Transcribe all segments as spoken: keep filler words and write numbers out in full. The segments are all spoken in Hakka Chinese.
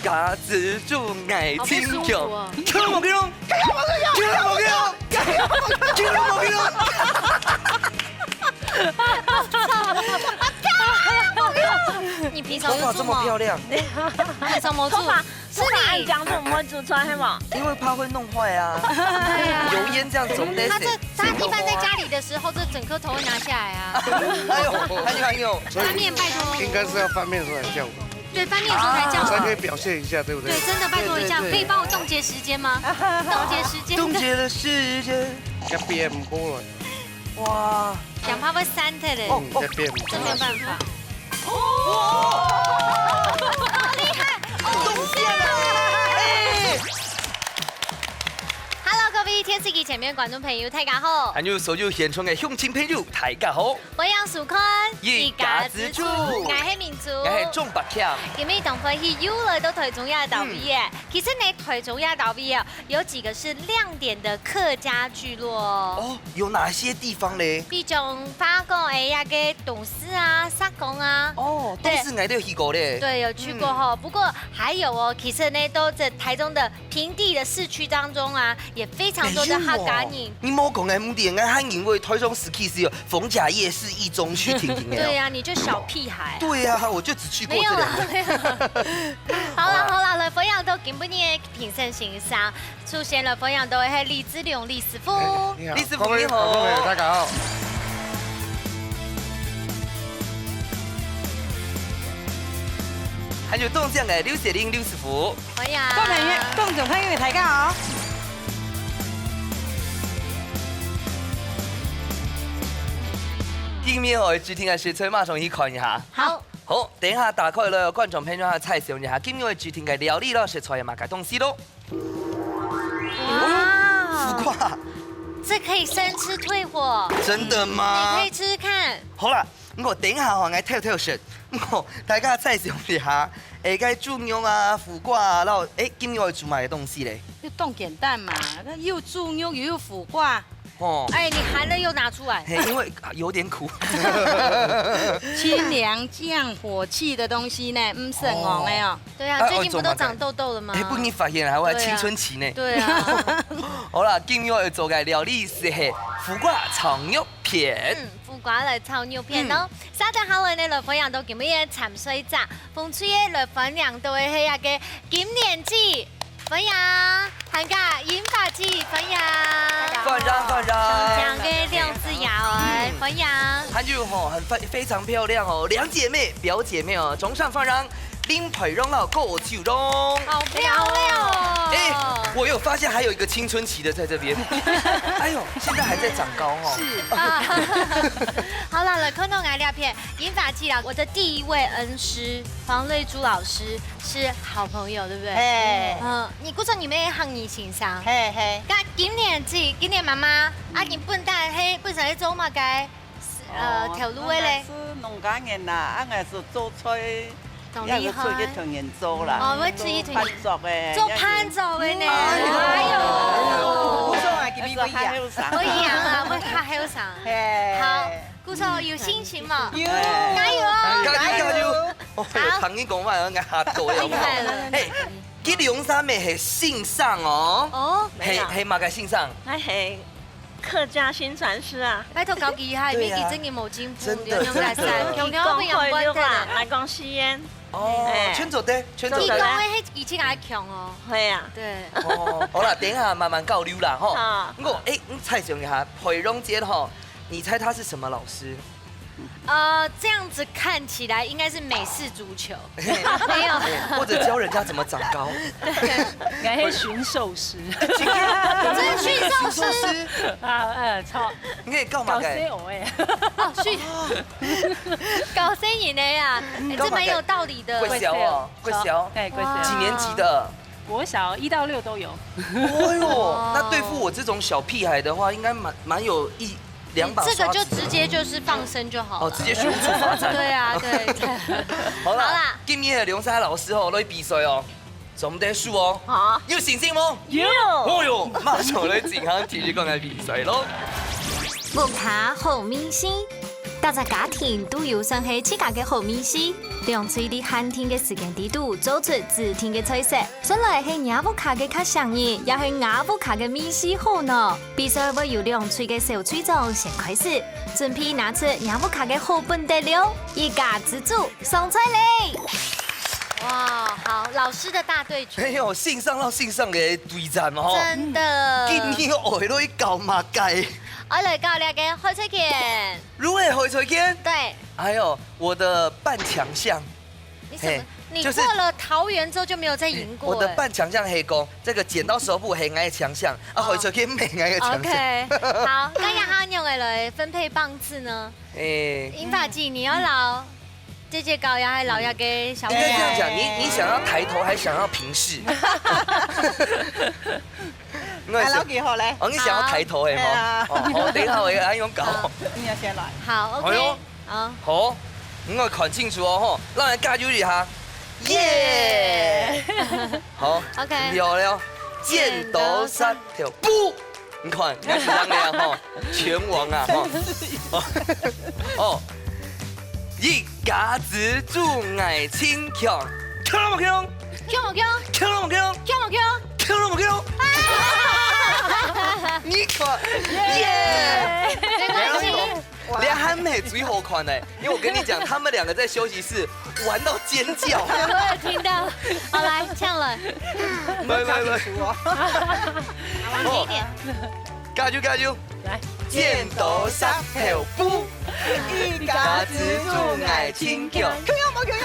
家之助，𠊎盡強。好不舒服哦。強無強？強無強？強無強？強無強？你平常有做吗？头发这么漂亮。平常没做。头发，是你。头发恁靚，怎么会做出来，系无？因为怕会弄坏啊。对啊。油烟这样总得洗。他这，他一般在家里的时候，这整颗头会拿下来啊。哎呦，哎呦，哎呦。翻面，拜托。应该是要翻面的时候才叫我。 对，翻面的时候才叫。才可以表现一下，对不对？对，真的拜托一下，对，对，对。可以帮我冻结时间吗？冻结时间。冻结的时间。要变过了。哇。想怕会散掉嘞。哦，哦。要变过。真没有办法。哇，好厉害！哦，冻结了。哎。Hello，各位电视机前面的观众朋友，大家好。还有所有现场的乡亲朋友，大家好。 欢迎收看《一家之主》，我是明珠。我是钟伯强。今日当欢喜又来到台中个单位耶。嗯。其实呢，台中个单位啊，有几个是亮点的客家聚落哦。哦，有哪些地方嘞？比如话讲，哎，那个东势啊、石岡啊。哦，对。东势𠊎都有去过嘞。对，有去过吼。嗯。不过还有哦，其实呢，都在台中的平地的市区当中啊，也非常多的客家人。哎呦，你莫讲哎，毋对，俺还以为台中市区是有逢甲夜市、一中区，听听的哦。对呀，你就小屁孩啊。对呀，我就只去过这两个。没有啦，没有啦。好啦，好啦。好啦，来，欢迎到今晡日个评审先生，首先来欢迎到个是李志良李师傅。哎，你好，李师傅，各位，你好。观众朋友，大家好。 还有当靚个劉雪玲劉師傅。欢迎。观众朋友，观众朋友，大家好。今日个主题个是，马上去看一下。好。好，等一下打开了，观众朋友，大家猜想一下，今日个主题个料理咯，是出来么个东西咯？ 哇，苦瓜。这可以生吃退火。真的吗？你可以吃吃看。好啦，我等一下吼，来挑挑选。我大家猜想一下，哎，该猪肉啊、苦瓜啊，然后，哎，今日要煮么个东西嘞？就冻咸蛋嘛，那又猪肉又有苦瓜。哦。哎，你含了又拿出来。嘿，因为，啊，有点苦。清凉降火气的东西呢，嗯，是很红的哦。哦。 对啊，哎，最近不都长痘痘了吗？哎，不，你发现了，还有青春期呢。对啊。对啊。好啦，今日要做个料理是嘿，苦瓜炒肉片。嗯，苦瓜来炒肉片哦。嗯。大家好，我呢，来欢迎到今日个参赛者，风吹个来欢迎到个是那个金莲姐，欢迎，还有银发姐，欢迎。大家好。欢迎，欢迎。上场个两只羊儿，嗯。欢迎。还有吼，很非，非常漂亮哦，两姐妹，表姐妹哦，掌声欢迎。 林佩蓉哦，高秋蓉。好漂亮哦。哎，我有发现还有一个青春期的在这边。哎呦，现在还在长高哦。是。啊。好了，来看到𠊎这片，银发姐啦，我的第一位恩师黄瑞珠老师是好朋友，对不对？嘿。嗯，你故所你们也很年轻上。嘿，嘿。那今年姐，今年妈妈，啊，你本旦嘿，本身是做么个？ 呃，哦，头路个嘞？俺是农家人啦，俺是做菜，也是出去同人做啦。哦，会出去同人做。做伴奏个。做伴奏个呢。哎呦。哎呦。故所啊，今日不一样。不一样啊，我较后生。嘿。好，故所有信心嘛？有。加油哦！加油，加油！哦，哎呦，好。唐英公嘛，俺吓到了。厉害了。嘿，这两三妹是先生哦。哦。嘿，没有。嘿，么个先生？哎嘿。 客家薪传师啊。拜託教佢一下，對啊。每期真个無進步，真的，兩兩來三，真的。強強要不要關燈啊？來講實驗。哦，哎。全做得，全做得。義工个，以前還強哦。會啊。對。哦，好啦，等一下慢慢交流啦，吼。好。不過，哎，你猜想一下，佩蓉姐吼，你猜她是什麼老師？ 呃，这样子看起来应该是美式足球。没有。或者教人家怎么长高。对。应该是驯兽师。这是驯兽师。啊，呃，错。你可以告嘛？告谁哦，哎。哦，训-，告谁人的呀？嗯，哎，这蛮有道理的。国小哦，国小。哎，国小。几年级的？国小一到六都有。哎呦，那对付我这种小屁孩的话，应该蛮，蛮有一 两把刷子。这个就直接就是放生就好了。哦，直接去无处发展。对啊，对，对。好啦，好啦。今日个两三个老师吼，来比赛哦，总得输哦。好。有信心无？有。哦哟，马上来进行第一关个比赛咯。屋下好明星，逐隻家庭都有算係自家个好味緒，兩隊在限定个時間裡肚做出指定个菜色。算來係若屋下个較唌人，也係吾屋下个味緒好呢？比賽會由兩隊个小隊長先開始，準備拿出若屋下个好本底料，一家之煮上菜咧！哇，好，老師的大對決。哎喲，新上到新上个對戰嘛吼。真的。今日愛來搞麼个？愛來搞這个海菜卷。 滷个海菜卷？對。哎喲，我的半強項。你怎麼？嘿，你過了桃園之後就沒有再贏過了？我的半強項係講，這個剪刀石頭布係𠊎个強項，啊，哦。海菜卷毋係𠊎个強項。OK，好，該這下仰仔來分配棒次呢？哎。英法姊，你愛摎姐姐搞呀，還摎這个小妹妹？應該這樣講，你，你想要抬頭還是想要平視？ 來，摎佢好咧。哦，你想要抬頭的吼？好。對啊。哦，好，等一下我要用搞。好，你要先來。好，OK，哎喲，好。好，你愛看清楚哦，吼，讓人加油一下。耶！好，OK。漂亮。剪刀石頭布，你看，你看是這樣的吼，拳王啊，吼。哦，一家之煮𠊎盡強，強無強？ 強無強？強無強？強無強？強無強？啊！你看，耶！沒關係。這還毋係最好看的，因為我跟你講，他們兩個在休息室玩到尖叫。有沒有聽到？好，來，嗆了。來，來，來。往前一點。哦。 加油，加油！來。剪刀石頭布，一家之煮𠊎盡強。強無強？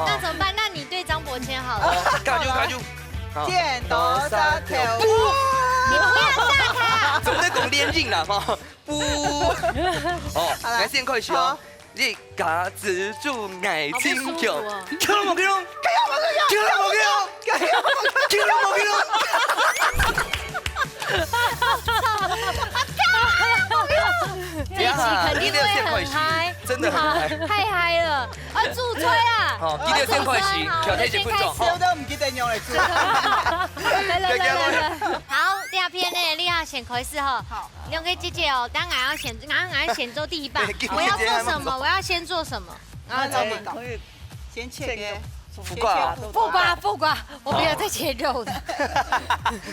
那怎麼辦？那你對張伯謙好了。哦，加油，加油！好。剪刀石頭布。你不要嚇他。怎麼在講連音啦？哈，布。哦，好了。來，先開始哦。好。 一家之煮𠊎盡強。好不舒服哦。強無強？強無強？強無強？強無強？這一集肯定會很嗨。真的很嗨。太嗨了，要助推啊！好，記得先開始，好，挑戰一分鐘，好。笑到毋記得仰仔做。來，來，來，來，來。好，第二篇呢，你愛先開始吼。好。 兩個姐姐哦，等下𠊎要先，𠊎，𠊎要先做第一棒。對，我要做什麼？我要先做什麼？我要做什麼？可以先切个。苦瓜。先切苦瓜。苦瓜，苦瓜，我不要再切肉了。哦。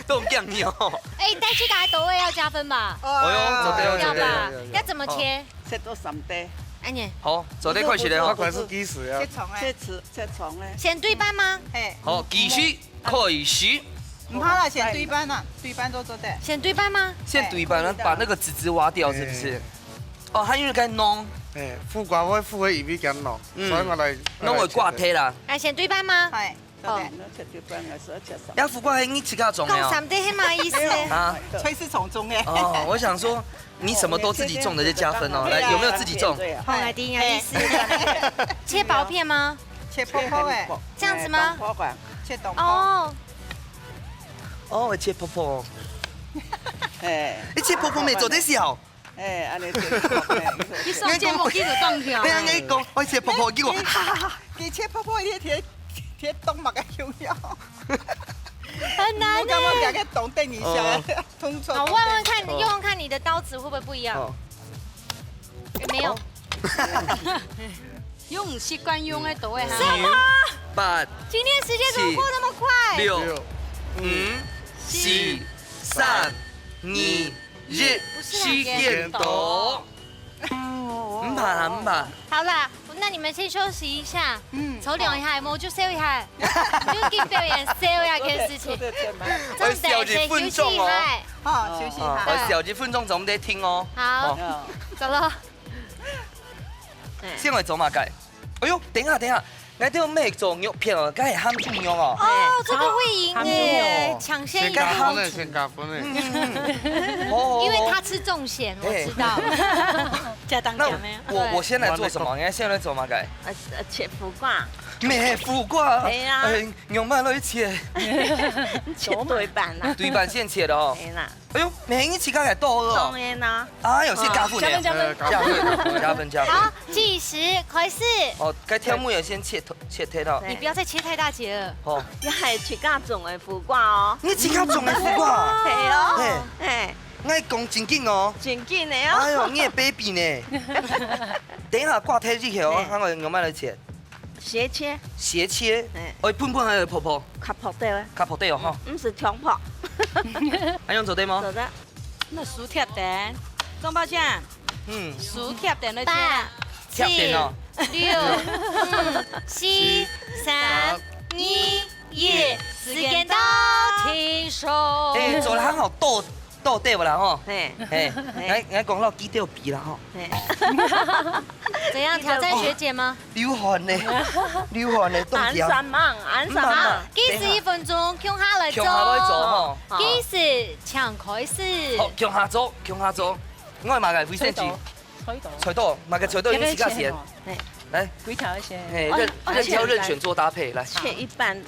都很醬油。哎，但這個還都會要加分吧？哎喲，做得，要吧？做得，做得。要怎麼切？切到三塊。哎呀。好，做得開始了。那還是計時啊。切長个。切絲，切長个。先對半嗎？嘿。好，計時。 開始。毋怕啦，先對半啊，對半都做得。先對半嗎？先對半啊，對的。把那個籽籽挖掉，是不是？哎。哦，它因為該燶。哎，苦瓜會苦个，因為該燶，嗯。所以𠊎來，弄會掛忒啦。來，先對半嗎？哎，做得。哦。那切對半，還是要切少。呀，苦瓜，你自家種的哦？講三塊，係麼个意思？啊？菜市場種个。哦，我想說，你什麼都自己種的就加分哦。來，有沒有自己種？對啊。好，來，第一樣，第四樣。哎。切薄片嗎？ 切薄薄个。這樣子嗎？切薄薄个。切薄薄。哦。哦，切薄薄。哎。你切薄薄無做得笑。哎，恁樣切薄薄个。你上節目記得當跳。你恁樣講，我切薄薄，結果，哈哈哈。你切薄薄，你切，切動物个用藥。很難欸。我剛剛兩個懂，等一下，哦。動作。好，問問看，哦。用用看你的刀子會不會不一樣。哦。也沒有。哦。 用習慣用个刀仔哈。什麼？八，今天時間怎麼過那麼快？七，六，五，四，三，二，一，時間到。毋怕啦，毋怕。好啦，那你們先休息一下，嗯，抽涼一下，無就笑一下，就緊表演笑一下這件事情。做得，做得，做得。重點先休息一下。好，休息一下。哦，笑一分鐘，總得停哦。好，哦。走了。 先來做麼个？哎喲，等一下，等一下，𠊎兜毋係做肉片哦，該係鹹豬肉哦。哦，這個會贏耶，哦。搶先贏。先加分的，先加分的。嗯，嗯，嗯。好，好，好。因為他吃重鹹，我知道。哎。加當加咩？那我，我先來做什麼？對。你要先來做麼个？呃，呃，切苦瓜。咩苦瓜？哎呀。哎，用麼个來切？切對半啦。對半先切的哦。哎啦。 哎喲，明天一起看看到了哦。當然啦。哎喲，先加分呢。哦，加分，加分。加分，加分，加分。好，計時開始。哦，該條目也先切頭，切忒了。對。你不要再切太大節了。哦。你還自家種个苦瓜哦。你自家種个苦瓜？係哦。嘿。嘿。𠊎講正經哦。正經个哦。哎喲，你个baby呢？等一下掛忒以後，嘿。看我用麼个來切。斜切。斜切。嘿。哦，分分還有薄薄。較薄兜个。較薄兜哦，吼。毋使強薄。恁樣做得無？做得。該手貼等，鍾寶強，嗯。手貼等來切。八、貼等哦。七、六、五、四、三、二、一，時間到，停手。哎，做得很好，倒，倒對不啦吼？嘿。嘿，嘿。來，來講到幾條皮啦吼。嘿。怎樣，挑戰學姐嗎？流汗呢，流汗呢，凍掉。恁煞猛，恁煞猛。慢慢，計時一分鐘，共下來做。共下來做吼。好。計時，請開始。好，共下做，共下做。我買个衛生紙。菜刀，菜刀。菜刀，買个菜刀用自家選。切好。嘿。來。幾條一些。嘿，哦，任，哦，任挑任選做搭配，來。切一半，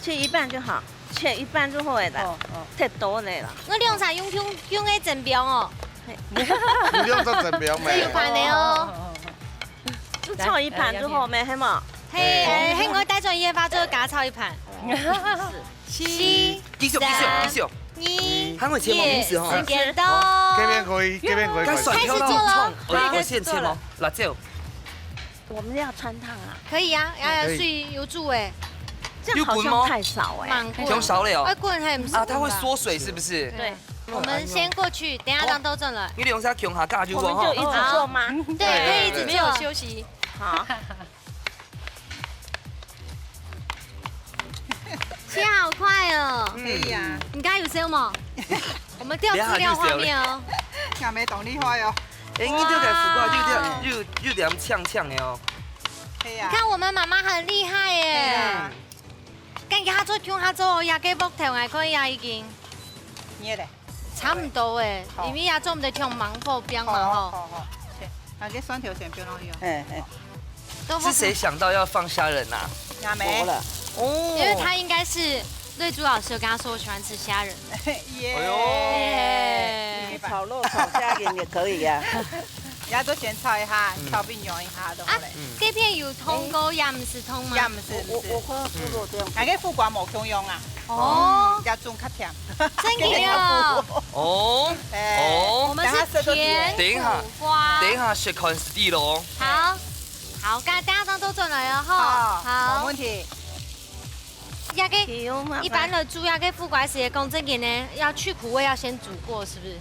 切一半就好，切一半就好了啦。哦，哦。忒多了啦。𠊎兩儕用，用，用个蒸標哦。嘿。你用做蒸標咩？這有盤的哦。哦，哦，哦，哦。 就炒一盤就好咩，係無？嘿，嘿。嘿，我帶轉去个話，就加炒一盤。是。七、繼續，繼續，繼續。三、二、一，還有切毛名字吼。時間到。這邊可以，這邊可以。該蒜頭啦，開始做了。蔥，哦，我先切毛，辣椒。我們要汆燙啊。可以啊，要，要水有煮欸。這樣好像太少欸。又滾嗎？蠻滾。太少了哦。要滾還不是滾吧？啊，它會縮水是不是？對。 我們先過去，等一下當兜轉來。你兩儕共下加油哦，我們就一直做嗎？吼。對，可以一直做。沒有休息。好。切好快哦。嗯。可以啊。你剛剛有笑嗎？我們調資料畫面哦。𠊎乜當厲害哦。哎，你這個苦瓜有點，哇。有，有點嗆嗆的哦。可以啊。你看我們媽媽很厲害耶。對啊。 跟佢合作，共下做，這個木頭，𠊎看這已經熱咧。差毋多欸，好。因為這做毋得忒猛火，放嘛吼。好，好，好。切，那個蒜頭先放落去哦。嘿，嘿。都是誰想到要放蝦仁啊？阿妹。我啦。哦。因為他應該是瑞珠老師有跟他說我喜歡吃蝦仁。耶。哎呦。耶。炒肉、炒蝦仁也可以啊。 也就先炒一下，嗯。炒冰軟一下就好了。啊，嗯。這片有通過，也毋使通嗎？也毋使，毋使。我，我，我看豬肉這樣。嗯。該個苦瓜無共樣啊。哦。嗯，也種較甜。真个哦。哦。哎，哦。我們是甜苦瓜。等一下，等一下，等一下，試看係對咯。好，好，等下當兜轉來哦，吼。好，好。沒問題。這個，一般的煮這個苦瓜係講正經个，要去苦味，要先煮過，是不是？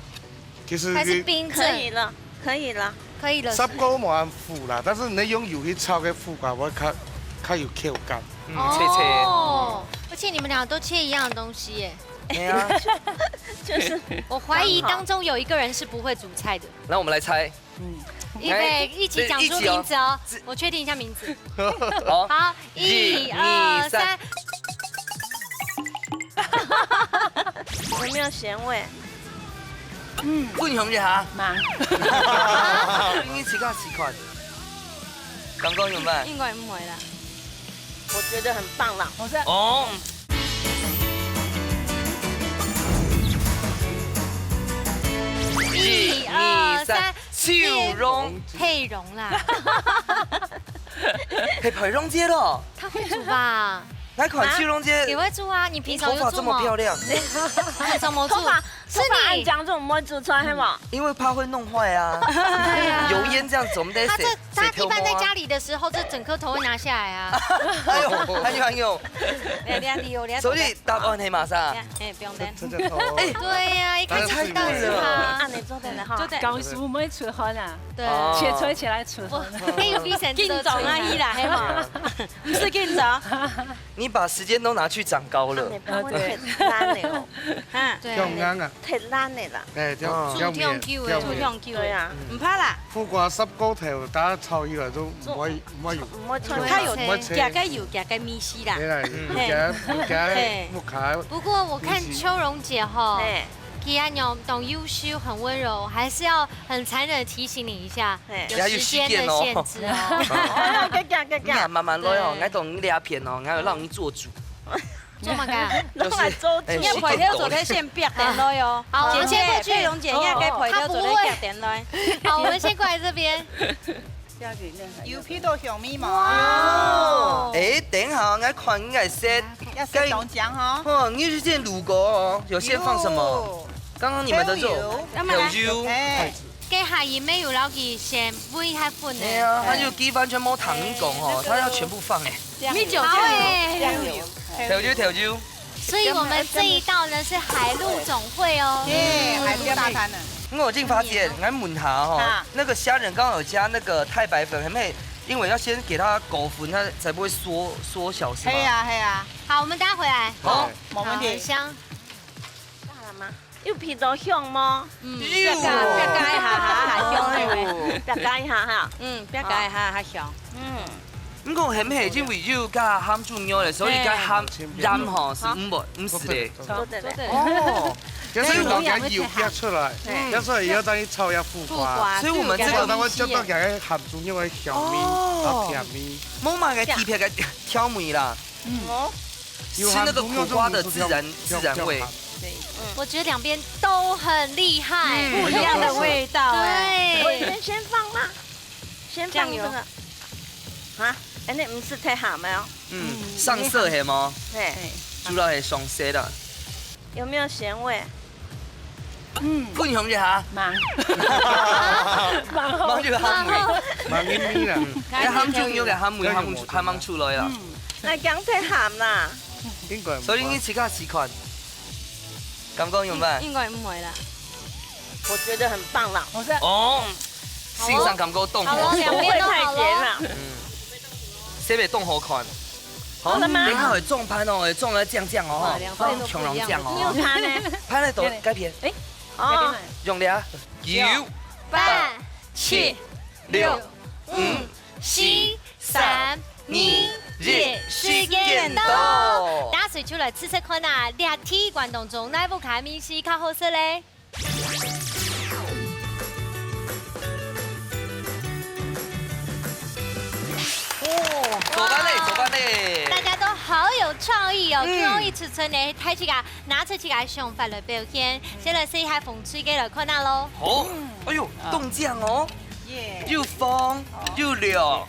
其實還是冰鎮？可以了，可以了。可以了，是。砂鍋無恁苦啦，但是你用油去炒个苦瓜，會較，較有口感。嗯，脆脆的。哦，而且你們倆都切一樣的東西耶。哎呀。就是我懷疑當中有一個人是不會煮菜的。那我們來猜。嗯。預備，一起講出名字哦。哎，這，一起哦。我確定一下名字。好。好，一、一、二、三。二、三。 有沒有鹹味？嗯。分享一下。蠻。你自家試看。感覺有無？應該毋會啦。我覺得很棒啦。好食。哦。一、二、三。笑容。佩蓉啦。係佩蓉姐咯。她會煮吧？ 來看啊，秀蓉姐，你會煮啊？你平常有煮嗎？你頭髮這麼漂亮。平常沒煮，頭髮，是你。頭髮恁靚，做麼會煮出來，係無？因為怕會弄壞啊。對啊。油煙這樣子，我們得洗，他這，他一般在家裡的時候，這整顆頭會拿下來啊。哎呦，哎呦，哎呦。來，來，你有，你要所以答案係麼儕？哎，不用擔心。這，這個頭。哎，對呀，一開始知道是他。啊，你做得了哈。做得。搞什麼會出汗啊？對。哦。切菜切來出汗。我，哎，有比神緊張啊，伊啦，係無？毋使緊張。 你把時間都拿去長高了。啊，你怕會忒爛了哦。哈，對。忒硬啊。忒爛了啦。哎，這樣，哦。這樣也，這樣也。煮忒久了。煮忒久了。對啊。嗯。毋怕啦。苦瓜煠過頭，大家炒起來都毋會，毋會有。毋會臭。佢有，毋會臭。佢个有佢个味緒啦。對啦，有佢，有佢个，嘿。有佢个。不過我看秋蓉姐吼，嘿。佢恁樣當優秀，很溫柔，還是要很殘忍地提醒你一下，嘿。有時間的限制哦。哦，該講，該講。你啊，慢慢來哦，對。𠊎同你聊天哦，𠊎要讓你做主。 做麼个啊？就是，攏來做主。哎，你个配料做得先煏等來哦。好，我們先過去。姐姐，佩蓉姐，你个配料做得煏等來。好，我們先過來這邊。有鼻到香味無？哇。哎，等一下，𠊎看應該係，要先當講哈。哦，你是先滷過哦，有先放什麼？有。刚刚你们的肉，豆油。豆油。哎。给海姨没有老给先煨一下粉呢。哎呀，他就鸡饭全部躺一拱哦，哎，那个他要全部放哎。米酒，好哎。酱油。豆油，豆油。所以我们这一道呢是海陆总会哦。耶，海陆大餐呢。因为我竟发现，来问他哦，啊。那个虾仁刚好有加那个太白粉，很美，因为要先给它裹粉，它才不会缩缩小，是吗？可以啊，可以啊。好，我们等下回来。好，没问题。好，很香。 有鼻到香無？嗯，有。別个，別个一下哈，哈香个。別个一下哈。嗯，別个一下，哈香。嗯。毋過鹹係因為有加鹹豬肉咧，所以加鹹鹽吼，係毋會，毋係咧。做得咧。哦，所以我，所以我，要等佢炒一下苦瓜。所以我們這個東西耶。然後我就當佢鹹豬肉个香味，哦。然後甜味。無麼个特別个調味啦。 嗯。哦。吃那個苦瓜的自然，自然味。對，我覺得兩邊都很厲害。嗯。不一樣的味道哎。對。我先，先放嗎？先放這個。醬油。啊？哎，那毋係太鹹了哦。嗯，上色係無？嘿。主要係上色啦。 有沒有鹹味？嗯。分享一下。吂。吂，吂就鹹味。吂咪咪啦。嗯。哎，鹹豬肉个鹹味，鹹，鹹味出來啊。嗯。那講忒鹹啦。應該毋會。所以你自家試看，感覺有無？應該毋會啦。我覺得很棒啦。我是，哦。嗯。 欣賞感覺當好。好了，兩邊都好了。不會太鹹啦。嗯。色味當好看。好，好了嗎？等一下會裝盤哦，會裝來醬醬哦，哇，哈，兩塊都不一樣。放強強醬哦。你有盤呢？盤呢，都該片。哎，哦。用了啊。九、八、七、六、五、四、三、二、一，時間到。大家隨手來試試看啊，這題目當中，哪一款个味緒較好食咧？ 哦，做得咧，做得咧。大家都好有創意哦，嗯。創意出出呢，大家拿出自家个想法來表現。先來試一下紅隊个來看下咯。好，哎喲，啊。凍醬哦，耶。又紅又綠。謝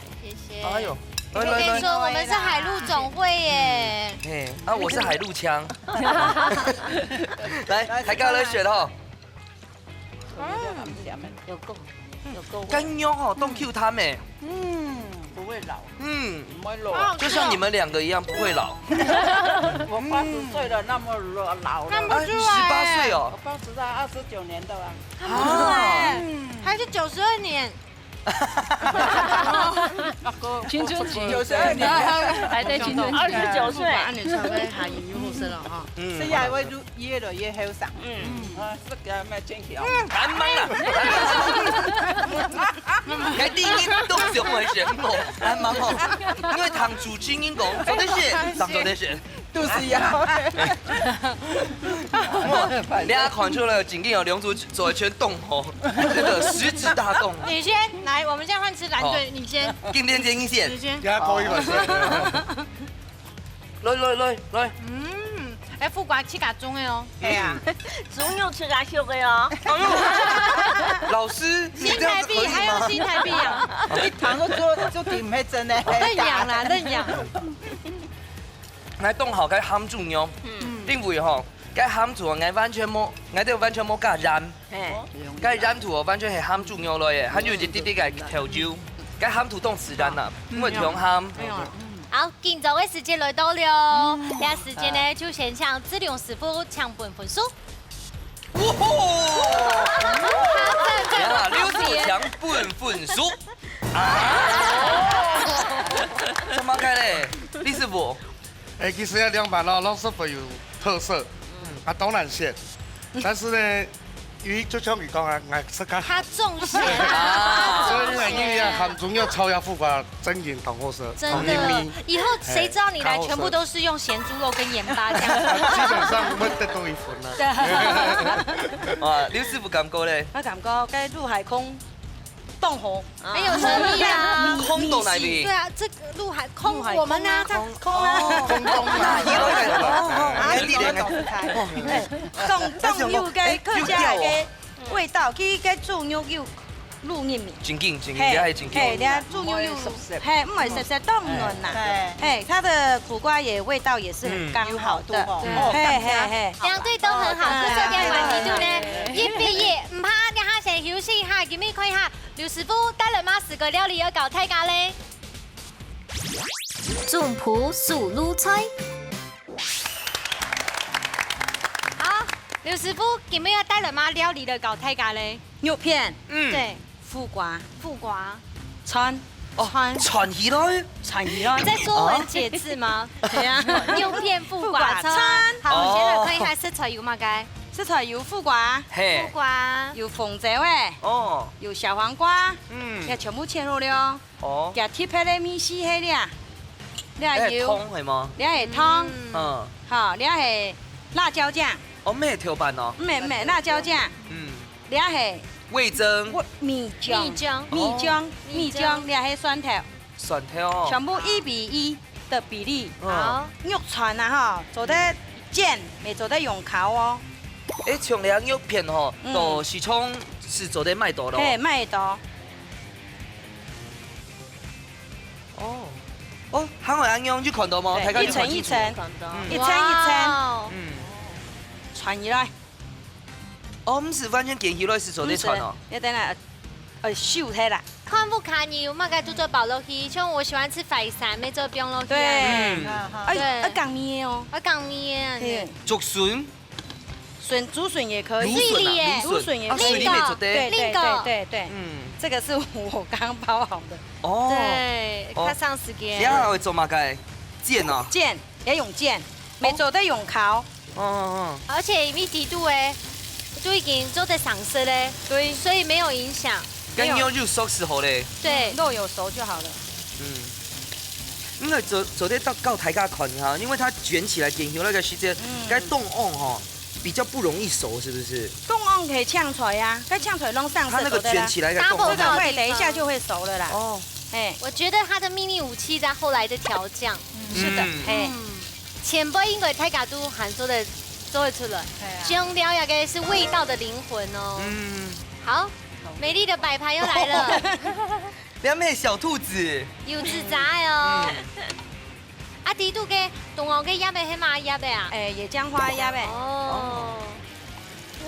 謝。哎喲，來，來，來。我跟你說，我們是海陸總會耶。嘿，啊，我是海陸腔。來，大家來選哈。 嗯，有夠，有夠味。該肉哦，當Q彈欸。嗯，不會老。嗯，毋會老。好好吃哦。就像你們兩個一樣不會老。我八十歲了，那麼老了。看不出來欸。啊，你十八歲哦。我八十啊，二十九年的啊。看不出來欸，啊。嗯。還是九十二年。 阿哥，青春期。九十二年。還在青春期。二十九歲。按你唱歌，還有好聲了哈。嗯。是呀，我越，越來越後生。嗯。啊，是个咩天氣啊？還猛啊！還猛！該第一都想問是，哦，還猛哦。因為聽主持人講，做得選，當做得選。 肚屎枵。哇，你還看出來，正經有兩組做一圈動吼，真的食指大動。你先來，我們現在換吃藍隊，好。你先。今天建議先。你先。給他扣一分。來，來，來，來。嗯，哎，苦瓜自家種个哦。哎呀，嗯。豬肉自家畜个哦。哎呦，老師，你這樣子可以嗎？新台幣，還有新台幣啊。你糖都做，做底毋係真的。認養啦，認養。 𠊎當好該鹹豬肉，嗯。因為吼，該鹹豬肉𠊎完全無，𠊎兜完全無加鹽。嘿。該鹽度哦，完全係鹹豬肉來个，還有一滴滴个調酒，該鹹度當自然啦，嗯。因為當鹹。嗯。好，緊張个時間來到了，嗯。這時間呢，就先請志良師傅請分分數。哇吼！呀，劉師傅請分分數。啊！做麼个咧？李師傅。 哎，其實這涼粄哦，攏十分有特色，啊，當難選。但是呢，因為就像你講啊，𠊎自家，他中選啊。所以呢，因為啊，鹹豬肉炒這苦瓜，真正當好食，真的，當入味。以後誰知道你來，哎，全部都是用鹹豬肉跟鹽巴這樣子。基本上會得到一分了。對。啊，劉師傅感覺咧？我感覺該陸海空 當好。很有誠意啊。空到哪裡？對啊，這個陸海空，陸海空啊。我們啊，這樣空啊。哦，空中啊。哪裡來的？哦，哦，哪裡來的？哎，當，當有个客家个味道，佢个豬肉有滷入面。正經，正經，嘿，這係正經。嘿，這豬肉又，毋會澀澀。嘿，毋會澀澀，當軟啦。嗯。嘿，它的苦瓜也味道也是很剛好的。嗯。有好度哦。嘿，嘿，嘿。兩隊都很好，嗯。這點問題對不對？一比一，毋怕，等下先休息一下，今日看一下劉師傅帶了麼个个料理要教大家咧。總鋪手路菜。好，劉師傅，今日要帶了麼个料理來教大家咧？ 肉片，嗯。對。苦瓜，苦瓜，串，哦，串。串起來。串起來。你在說文解字嗎？對啊。肉片、苦瓜、串。苦瓜串。好，我們先來看一下食材有麼个。食材有苦瓜，嘿。苦瓜。有紅椒欸，哦。有小黃瓜，嗯。也全部切好了。哦。加特別个味緒係這，這有，欸，湯係嗎？這係湯，嗯。嗯。好，這係辣椒醬。哦，毋係豆瓣哦。毋係，毋係，辣椒醬。嗯。 這係味噌。米漿。米漿。米漿，哦。米漿，米漿。這係蒜頭。蒜頭哦。全部一比一个比例。嗯。好。肉串啊吼，做得煎，也做得用烤哦。欸，像這肉片吼，嗯。到市場係做得買到咯。嘿，買得到。哦。哦，還有恁樣，有看到無？對，大家有看清楚？一層一層，看到。嗯。一層一層。哇哦。嗯。串起來。 哦，毋係完全捲起來係做得串哦。毋係，要等下，呃，收忒啦。看屋下你有麼个就做包落去，像我喜歡吃淮山，乜做放落去啊。對。嗯。啊，對。愛講味哦。愛講味啊。對。竹筍。筍，竹筍也可以。蘆筍啊，蘆筍。蘆筍也可以。啊，筍裡面做得。對，對，另個。對，對，對。嗯。這個是我剛包好的。哦。對，哦。較省時間。這下會做麼个？煎哦。煎，也用煎，也做得用烤。 哦，哦，哦。而且因為底肚欸，就已經做得上色咧，對。所以沒有影響。該肉有熟就好咧。對。嗯，肉有熟就好了。嗯。因為做，做得到，到大家看哈，因為它捲起來，捲起來个時間，嗯。該凍甕哈，比較不容易熟，是不是？凍甕可以嗆出來呀，該嗆出來弄上色它那個就得了。捲起來个凍甕。Double 這個會等一下就會熟了啦。哦。嘿。我覺得它的秘密武器在後來的調醬。嗯，是的。嗯。嘿。嗯。 前輩應該大家都還做得，做得出來。對啊。醬料那個是味道的靈魂哦。嗯。好，美麗的擺盤又來了。兩尾小兔子。有紙紮的哦。嗯。啊，底肚个，中央个葉仔係麼葉仔啊？欸，野薑花葉仔。哦。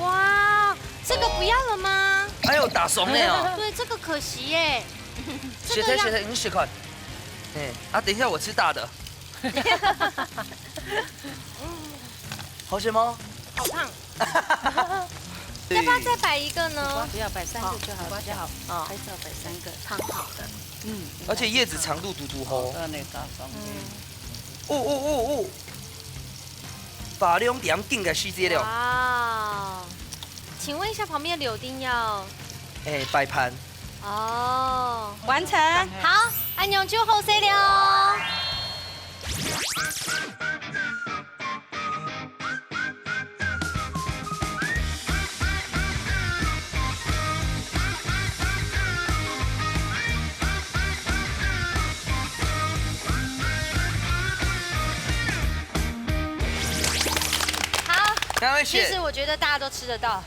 哇，這個不要了嗎？哎呦，打爽了哦。對，這個可惜耶。這個要，謝謝，謝謝，你試看。欸，啊，等一下我吃大的。好吃嗎？好燙。要不要再擺一個呢？不要，擺三個就好，好，比較好。啊。拍照擺三個。燙好的。嗯。而且葉子長度堵堵好。好，再來加上。嗯。哦，哦，哦，哦。花龍點燈个時節了。哇。請問一下，旁邊柳丁要？欸，擺盤。 哦，完成。好，恁樣就好勢了。好，兩位選。其實我覺得大家都吃得到。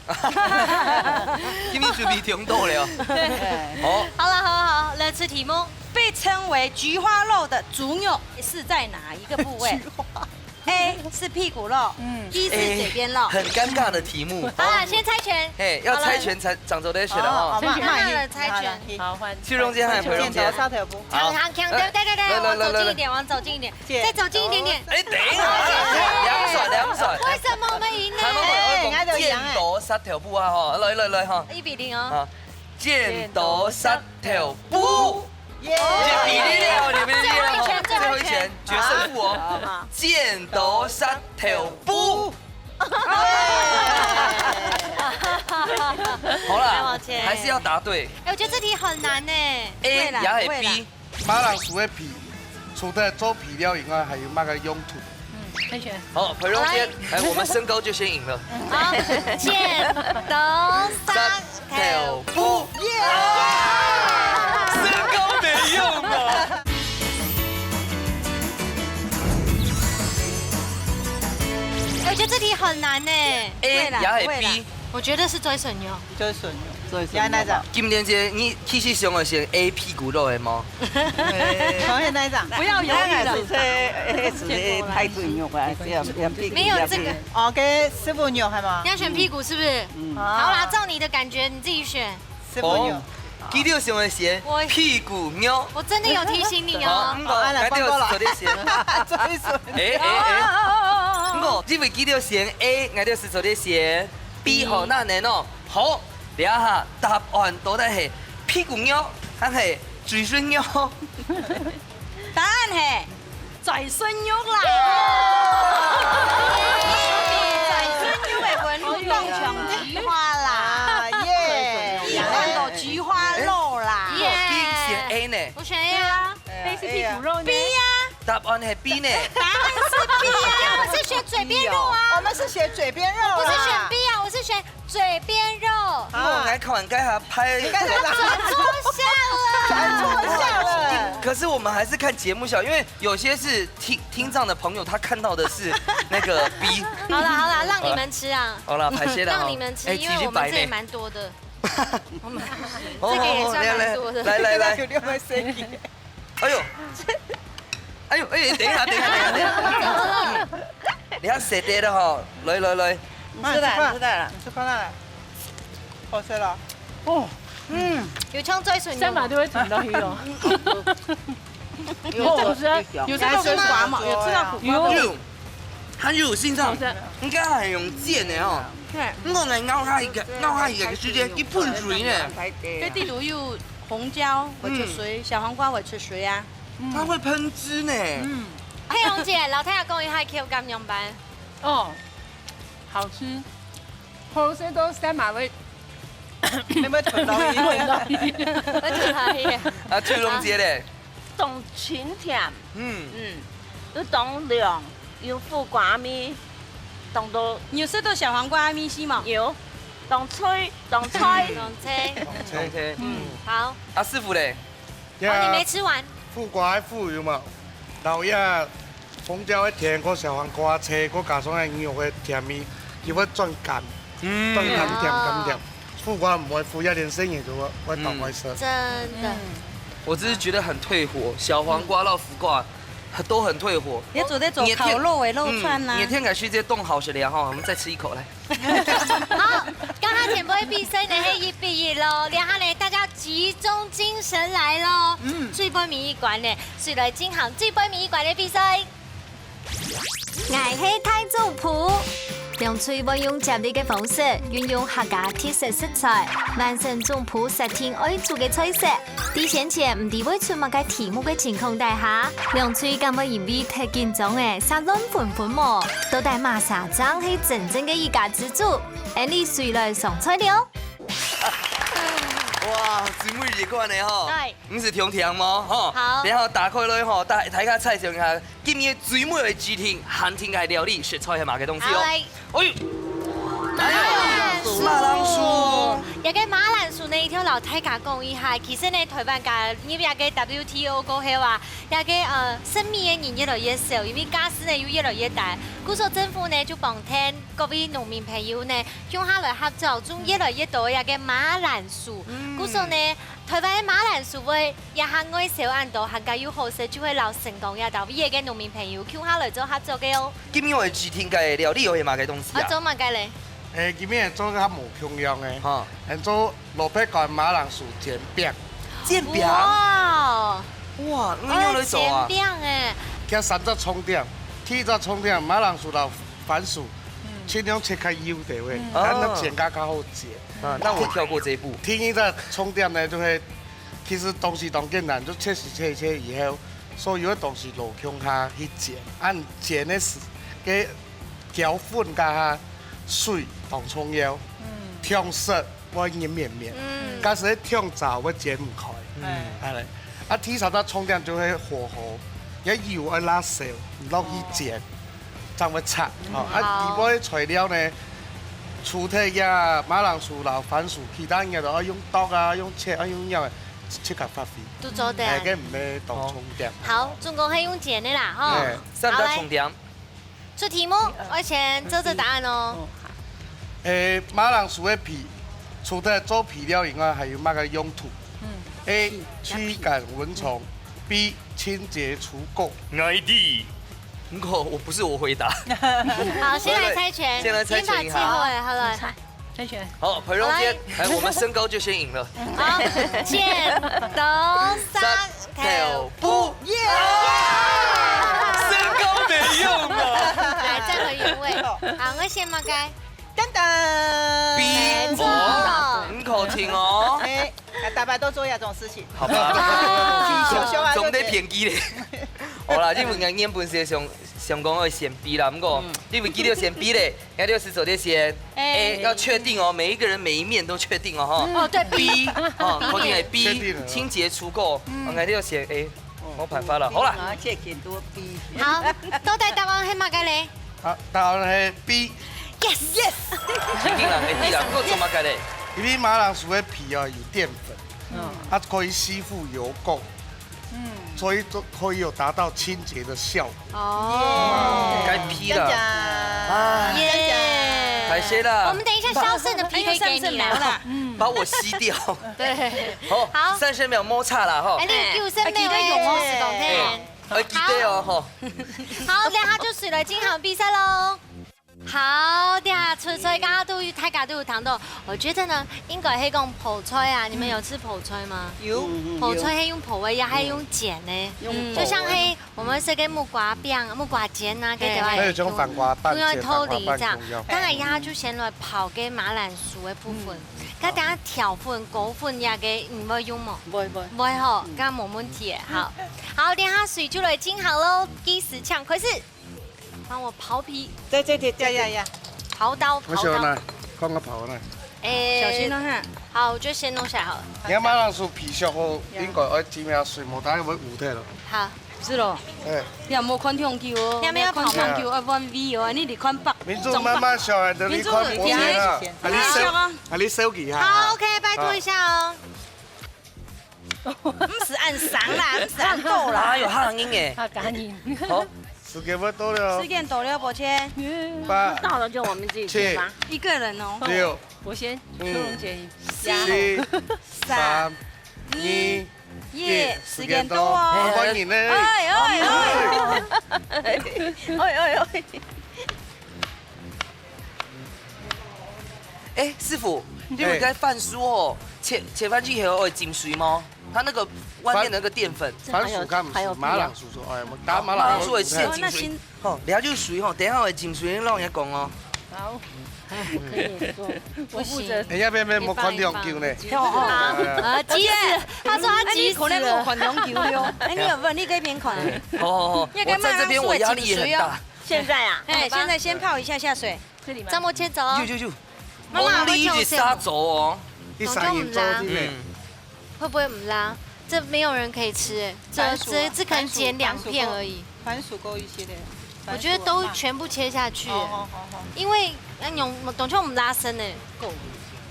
今日準備挺多了。對。好。好了，好了，好了，來出題目。被稱為菊花肉的豬肉是在哪一個部位？菊花。A是屁股肉，嗯。B是嘴邊肉。欸，很尷尬的題目。好了，先猜拳。嘿，要猜拳才，好了。掌聲得起來哦。哦，好，慢，慢一點。好了，猜拳。好，換。去中間還不用接。剪刀石頭布。好。好，好，強調，來，對，對，對，來，來，往走近一點，來，來。往走近一點。 再走近一點點。欸，等一下，兩轉，兩轉。為什麼我們贏呢？還沒有，欸，我講剪刀石頭布啊，吼，來，來，來，哈。一比零哦。啊，剪刀石頭布。耶！一比零了，你們贏了，吼。最後一拳，最後一拳，最後一拳。決勝負哦。好，好。剪刀石頭布。好啦，來，往前。還是要答對。欸，我覺得這題很難呢。A，不會啦，也係B。不會啦。 馬鈴薯个皮，除了做肥料以外，還有麼个用途？嗯，很選。好，培榮先，好，來。來，我們身高就先贏了。好，剪刀石頭布。耶！身高沒用啊。欸，我覺得這題很難呢。A，不會啦，也係B。不會啦。我覺得是嘴唇油。嘴唇油。所以说你要哪一张？今天姐，你其实想要選A屁股肉的嗎？好，現在這樣。不要猶豫了。那个是，那个是太重要啊，這樣，這樣屁股，沒有這个。這樣屁股。OK，師傅，你有看嗎？你要選屁股是不是？嗯。好啦，照你的感覺，你自己選。師傅，你有。哦，佢就想要選我，屁股肉。我真的有提醒你哦。好，毋過，好，來，𠊎就係做得選。放過了。最順。哎，哎，哎。哦，哦，哦，哦，哦。毋過，因為佢就選A，𠊎就係做得選B，嗯。好，那能哦。好， 這下答案到底係屁股肉，還係嘴唇肉？答案係嘴唇肉啦。嘴唇肉个紋路當像菊花啦。啊，耶。你看到菊花肉啦。耶。你選A呢？我選A啊。對啊，A是屁股肉呢。B啊。答案係B呢。答案是B啊。我是選嘴邊肉啊。我們是選嘴邊肉啦。我不是選B啊，我是選 嘴邊肉。哦，來看完該下拍。你看這個轉錯向了。轉錯向了。可是我們還是看節目效，因為有些是聽，聽障的朋友，他看到的是那個B。好了好了，讓你們吃啊。好了，歹勢啦，讓你們吃，吼。哎，因為我們這裡蠻多的。其實白呢。我們這個也算蠻多的。哦，來，來，來。有沒有聲音？ 哎喲，哎喲，哎，等一下，等一下，等一下，等一下。嗯，你要捨得了吼，來來來。你吃了，你吃了。你吃看看。好食了。哦，嗯，有像嘴唇肉。三把都會吞到去哦。有吃，有吃到苦瓜嗎？有吃到苦瓜嗎？有。有，它就有心臟，好吃。應該還用煎的哦。對。如果來咬它一個，咬它一個時間，一噴水呢。這底肚有 紅椒會出水，嗯。小黃瓜會出水啊。它會噴汁呢。嗯。佩蓉姐，摎大家講一下口感樣般？哦，好吃。好食到三馬位。你們吞到一吞到一。我吞到一。啊，秋龍姐咧？當清甜。嗯。嗯。又當涼，有苦瓜味，當多。你有食到小黃瓜味係無？有，當脆，當脆。當脆。OK，嗯。好。啊，師傅咧？ 哦，你沒吃完。苦瓜个苦有無？摎這紅椒个甜，个小黃瓜脆，个加上个牛肉个甜味，佢會轉甘，嗯。轉甘甜甘甜。哦。苦瓜毋會苦，一點生意都會，會當會食。嗯。真的。嗯。我只是覺得很退火，小黃瓜摎苦瓜都很退火。你做得做烤肉个肉串啊。嗯，熱天个時節當好食了吼，我們再吃一口來。 好，這下全部个比賽呢，係一比一咯。這下呢，大家集中精神來咯。嗯。最尾尾一關呢，就來進行最尾尾一關个比賽。𠊎係大總舖。兩隊會用接力个方式，運用客家特色食材，完成總舖設定愛煮个菜色。 在先前毋知會出麼个題目个情況底下，兩隊敢會因為忒緊張而煞亂紛紛無？到底麼儕正係真正个一家之煮？𫣆俚隨來上菜了。哇，最尾一關个吼，對。毋係甜甜無？吼，好。然後打開來吼，大，大家猜想一下， 今日最尾个指定，限定个料理，食材係麼个東西哦？好，來。哎喲，馬鈴薯。馬鈴薯。這個馬鈴薯呢，一定愛摎大家講一下。其實呢，臺灣加入這個W T O過後啊，這個，呃，食米个人越來越少，因為價數呢又越來越低。故所政府呢就幫𢯭各位農民朋友呢，共下來合作，種越來越多个這個馬鈴薯。嗯。故所呢， 臺灣个馬鈴薯會這下外銷恁多，還加又好食，就會摎成功這兜位个農民朋友共下來做合作个哦。今日个指定个料理有麼个東西啊？啊，做麼个咧？誒，今日做較無共樣个，哈。誒，做蘿蔔乾馬鈴薯煎餅。煎餅？哇！哇，你仰來做啊？煎餅誒。佢三隻重點，第一隻重點，馬鈴薯摎番薯，嗯。盡量切較幼兜仔，嗯。等下煎較較好煎。 啊，那我跳過這一步。第二隻重點呢，就係其實東西當簡單，就切切切切以後，所有个東西摎共下去煎。恁煎个時，个攪粉加下水當重要，嗯。忒濕會黏綿綿，嗯。假使忒燥會煎毋開。嗯。恁呢。啊，第三隻重點就係火候，該油愛罅燒，落去煎。哦。 正會脆。嗯，好。啊，底背个材料呢，除忒這馬鈴薯摎番薯，其他个都愛用剁啊，用切啊，用咬个，自家發揮。都做得。哎，該毋係當重點。好，總共係用煎个啦，吼。哎。三大重點。好，來。出題目，愛先做做答案哦。哦，好。誒，馬鈴薯个皮，除了做肥料以外，還有麼个用途？嗯。A，驅趕蚊蟲。B，清潔除垢。哪一題？不過我不是我回答。好，先來猜拳，先來猜拳先把气候哎，好了。猜拳。好，培荣先，哎，我们身高就先赢了。好，剪刀石头布。耶！身高没用啊。来，再回原位。好，我先么个？噔噔。 B，没错。很口听哦。哎，大家都做一下这种事情。好吧。小熊啊，总得便宜嘞。好啦，你们应该原本是想想讲要选 B 啦，不过你们记得选 B 嘞，人家就是昨天选 A，要确定哦，每一个人每一面都确定哦哈。哦，对，B。 B 哦，口听的确定 B，了清洁除垢，应该要选 A，没办法了，好啦。啊，这钱多 B。好，到底答案是么个嘞？好，答案是 B。 Yes yes。一定啦，一定啦，不过怎么改嘞？因為馬鈴薯个皮啊有澱粉，啊可以吸附油垢，所以都可以有達到清潔的效果。哦。该 P 啦，啊，啊，耶。感谢啦我们等一下小盛的 P 可以给你啦。把我吸掉。对。好，好三十秒摩擦啦哈哎，。你有救生没有？哎，哎，记得哦哈。好，等下就水了，进行比赛喽。好，等下出出刚刚都大家都有谈到，我觉得呢，应该是讲泡菜啊，你们有吃泡菜吗？有。泡菜是用泡的，也还用煎的，用就像是我们这个木瓜饼、木瓜煎啊，给台湾還有種番瓜瓣，用煎番瓜透底这样瓣同樣。当然呀，就先来泡个马铃薯的部分，佢等下调粉、勾粉呀个，你会用吗？不会不会。不会吼，刚刚没问题耶。好，好，等下水就来进行喽，计时抢开始，帮我刨皮，对对对对呀呀。刨刀，我想拿刨刀，，看个刨呢。哎，小心哦哈。好，我就先弄下来好了。你看馬鈴薯皮削好，應該愛浸下水，無等下會烏忒咯。好，是咯，哎，你也莫看長久哦，你也不要莫看長久，愛彎彎哦，你得看白。民眾慢慢削啊，等你看薄切啊，民眾啊你手，啊你手機哈。好，OK，拜托一下哦。毋使恁生啦，毋使恁多啦。哎呦，他很硬哎。他赶紧。好，時間會到了時，間到了，抱歉。八、到了就我们自己去吧。七、一個人哦。六、我先，嗯苏荣姐，七、三、二、一，耶，時間到好，哦。歡迎呢。哎哎哎。哎哎哎。哎，師傅，你有該番薯哦，切切番薯以後會浸水嗎？它那個外面那個澱粉，番薯看毋係，馬鈴薯做，哎，我打馬鈴薯。馬鈴薯會先浸水，吼，等下就水吼，等下會浸水，讓人家講哦。好，可以做。我負責。哎呀，別別，莫看兩久呢。啊，急死！他說他急死了。可能我款两久了。哎，你有無？你這邊款。好好好，我在這邊我壓力也很大。现在啊，哎，現在先泡一下下水。这里吗？張伯謙走。有有有，媽媽紅利一直殺走哦。一三一做的呢。嗯，會不會毋拉？這沒有人可以吃哎，這番薯啊這這可能剪兩片而已。番薯夠一些的。我覺得都全部切下去，好好好好。因為那種當初毋拉伸呢，夠。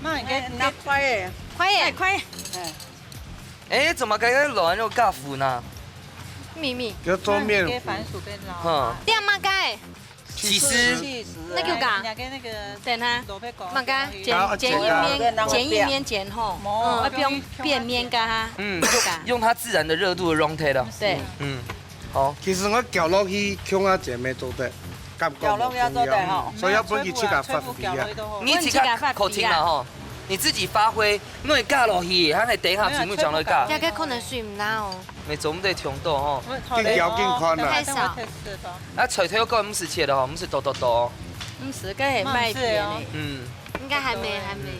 那應該那快耶，快耶，快。哎，怎麼剛剛老人肉尬粉呢？秘密。要做麵糊，番薯跟老哈，這樣嘛該，起司，氣死。那就嘎人家跟那個等下，蘿蔔糕。慢慢剪剪一面，剪一面剪吼，哦嗯，不用變面噶哈。嗯，用它自然的熱度的狀態了。對，嗯，好，其實我攪落去，共下姐妹做得，感覺無共樣，所以要分佢自家發揮啊。你自家口聽了吼，你自己發揮，因為加落去，它還等一下全部講了加，大概可能水毋拉哦。沒總得聽到吼。更攪更寬啦。太少。啊，菜頭乾毋使切的吼，毋使剁剁剁。嗯，是，該還賣片呢。嗯，應該還沒，還沒。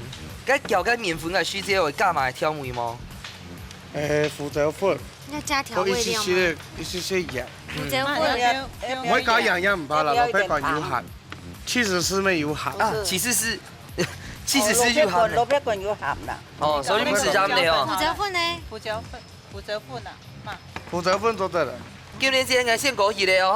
該攪該麵粉个時節會加埋調味無？誒，胡椒粉，應該加調味料嗎？一些些的，一些些鹽。胡椒粉。毋會加鹽也毋怕啦，蘿蔔乾有鹹，其實係沒有鹹。啊，其實是，其實是有鹹的。蘿蔔乾有鹹啦。哦，所以毋使加鹽的哦。胡椒粉呢？胡椒粉，胡椒粉啊，嘛。胡椒粉做得了。今日先該先過去了哦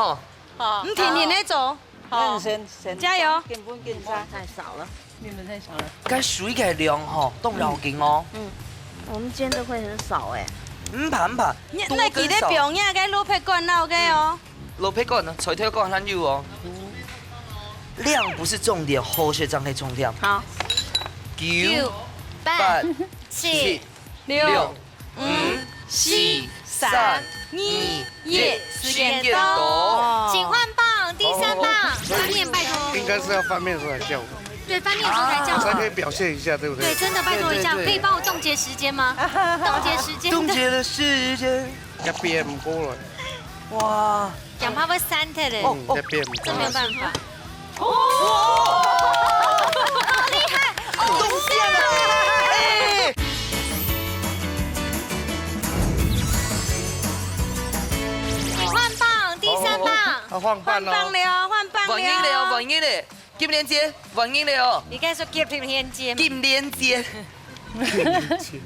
吼。好。你天天在做，好。先先加油。緊分緊差。太少了。你們太少了。該水个量吼，當要緊哦。我們煎的會很少哎。毋怕毋怕，你多那記得跟少。放那個蘿蔔乾撈个哦。蘿蔔乾呢，菜頭乾還有哦。量不是重點，好勢正係重點。好，九、八、八、七、七、六、六、五、五、四、四、三、三、二、二、一，一，时间到。时间到。请换棒，第三棒。好，好，好。翻面，拜托。应该是要翻面的时候才叫我，对，翻面的时候才叫我。才可以表现一下，对不对？对，真的拜托一下，对，对，对。可以帮我冻结时间吗？冻结时间。冻结的时间。也变不过了。哇。讲话会散掉嘞。哦，嗯，也变不过了。这没有办法。 哇，好厉害！哦，动线了！哎，你换棒，第三棒。好，好，好，好，换棒了，换棒了。换人了，换人了。金连杰，换人了哦。你刚才说金连杰吗？金连杰。金连杰。